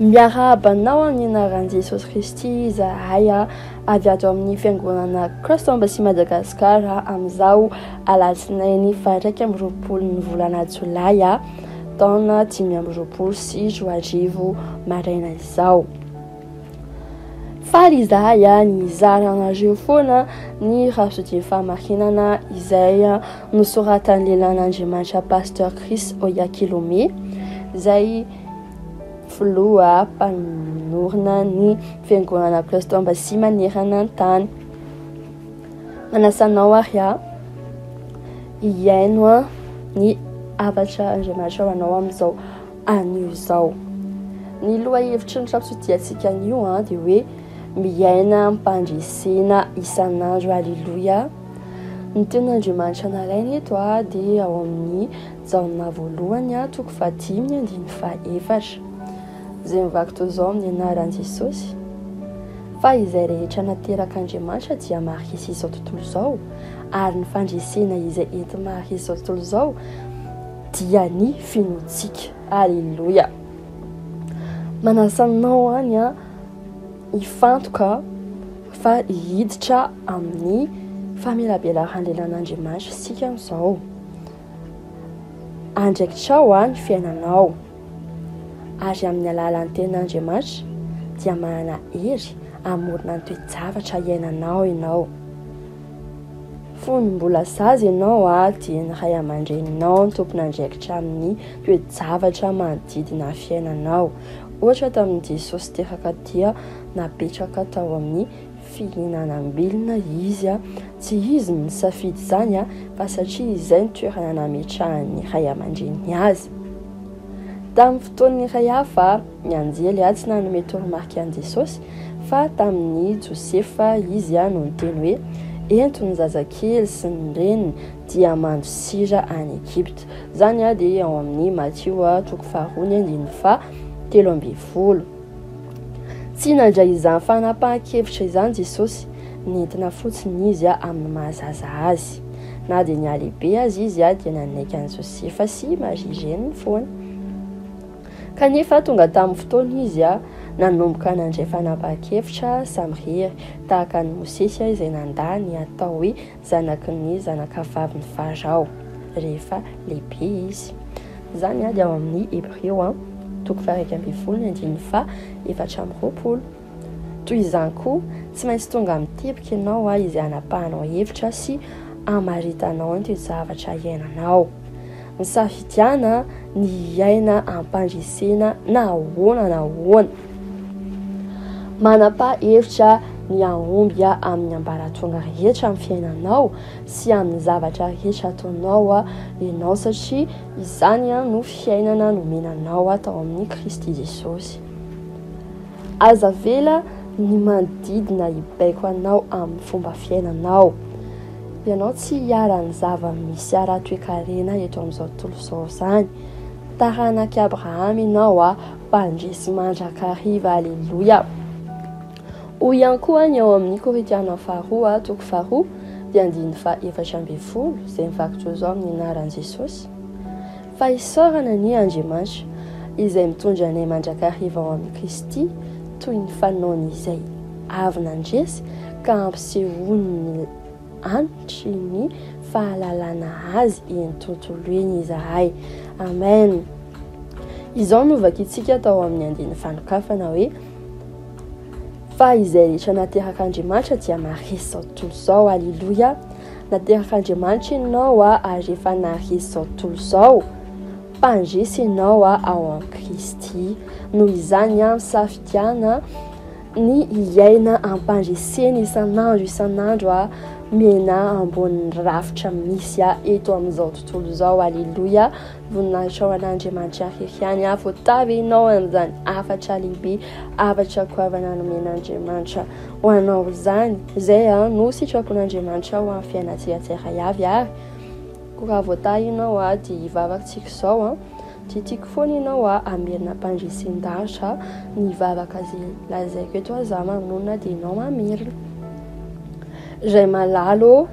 Miarahaba anao amin'ny anaran'i Jesosy Kristy izahay avy ato amin'ny Fiangonana Christ Embassy Madagascar amin'izao alatsinainy faha-21 ny volana jolay taona 2025 maraina izao. Faly izahay ny hizara anareo foana ny Rhapsodie Fahamarinana izay nosoratan'ny lehilahin'Andriamanitra Pasteur Chris Oyakhilome izay filoha mpanorina ny Fiangonana Christ Embassy manerana ny tany. Manasa anao ary aho hihaino ny hafatra Andriamanitra ho anao amin'izao anio izao. Ny lohahevitry ny Rhapsodiantsika anio dia hoe miaina amim-pandresena isan'andro. Aleloia! Ny tenin'Andriamanitra nalaina eto dia ao amin'ny Jaona voalohany toko fahadimy andininy fahaefatra, izay mivaky toy izao amin'ny anaran'i Jesosy, Fa izay rehetra naterak'Andriamanitra dia maharesy izao tontolo izao, ary ny fandresena izay enti-maharesy izao tontolo izao dia ny finoantsika. Aleloia! Manasa anao any hifantoka fa hiditra amin'ny famelabelaran'ny lelan'Andriamanitra isika amin'izao. Andraikitrao ny fiainanao, ary amin'ny alalan'ny Tenin'Andriamanitra dia manana hery hamorona ny toe-javatra iainanao ianao. Fony mbola zaza ianao dia ny ray aman-dreninao no tompon'andraikitra amin'ny toe-javatra manodidina ny fiainanao. Ohatra tamin'i Jesosy teraka dia napetraka tao amin'ny fihinanam-bilona izy, tsy izy no nisafidy izany fa satria izay no toerana nametrahan'ny ray aman-dreniny azy. Tamin'ny fotoana iray hafa, ny anjely tsy nanome toromarika an'i Jesosy fa tamin'i Josefa izy no niteny hoe, Ento ny zazakely sy ny reniny dia mandosira any Egypta. Izany dia ao amin'ny Matio toko faharoa ny andininy faha 13. Tsy nandray izany fanapahan-kevitra izany Jesosy, nentina fotsiny Izy amin'ny maha zaza Azy. Na dia nihalehibe aza Izy dia nanaiky an'i Josefa sy Maria reniny foana. Kanefa tonga tamin'ny fotoana Izy nanomboka nandray fanapahan-kevitra samirery, tahaka an'i Mosesy izay nandà ny hatao hoe zanaky ny zanakavavin'i Farao, rehefa lehibe izy. Izany dia ao amin'ny Hebreo toko faha-11 ny andininy faha-24. Toy izany koa, tsy maintsy tonga amin'ny teboka ianao izay hanapahanao hevitra sy hamaritanao ny toe-javatra iainanao. Misafidiana ny hiaina am-pandresena na ahoana na ahoana. Manapaha hevitra ny hahomby amin'ny ambaratonga rehetra amin'ny fiainanao sy amin'ny zavatra rehetra ataonao ianao satria izany no fiainana nomena anao tao amin'i Kristy Jesosy. Aza avela ny manodidina hibaiko anao amin'ny fomba fiainanao. Ianao tsy hiharan'ny zava-misy ara-toekarena eto amin'izao tontolo izao izany. Taranak'i Abrahama ianao, mpandresy mandrakariva. Aleloia! Hoy ihany koa ny ao amin'ny Korintiana faharoa, toko faharoa, dia andininy faha-14, izay mivaky toy izao amin'ny anaran'i Jesosy, Fa isaorana anie Andriamanitra, izay mitondra anay mandrakariva ao amin'i Kristy, toy ny fanaony izay avy nandresy ka ampisehoany ny hanitry ny fahalalana Azy eny tontolo eny izahay. Amen. Izao no vakintsika tao amin'ny andininy fanokafana hoe, Fa izay rehetra naterak'Andriamanitra dia maharesy izao tontolo izao. Aleloia! Naterak'Andriamanitra ianao ary efa naharesy izao tontolo izao. Mpandresy ianao ao amin'i Kristy. Noho izany, misafidiana ny hiaina am-pandresena isan'andro isan'andro, miaina ambonin'ny rafitra misy eto amin'izao tontolo izao. Aleloia! Voninahitra ho an'Andriamanitra irery ihany aho. Voatavy ianao amin'izany hafatra lehibe, hafatra goavana nomen'Andriamanitra ho anao izany. Izay no sitrapon'Andriamanitra ho amin'ny fiainantsika tsirairay avy ary. Koa raha voatahy ianao dia hivavaka tsika izao. Dia tiako foana ianao hamerina am-pandresen-dahatra ny vavaka izay lazaiko eto. Izaho mamonona dia ianao mamerina. Ray malala ô!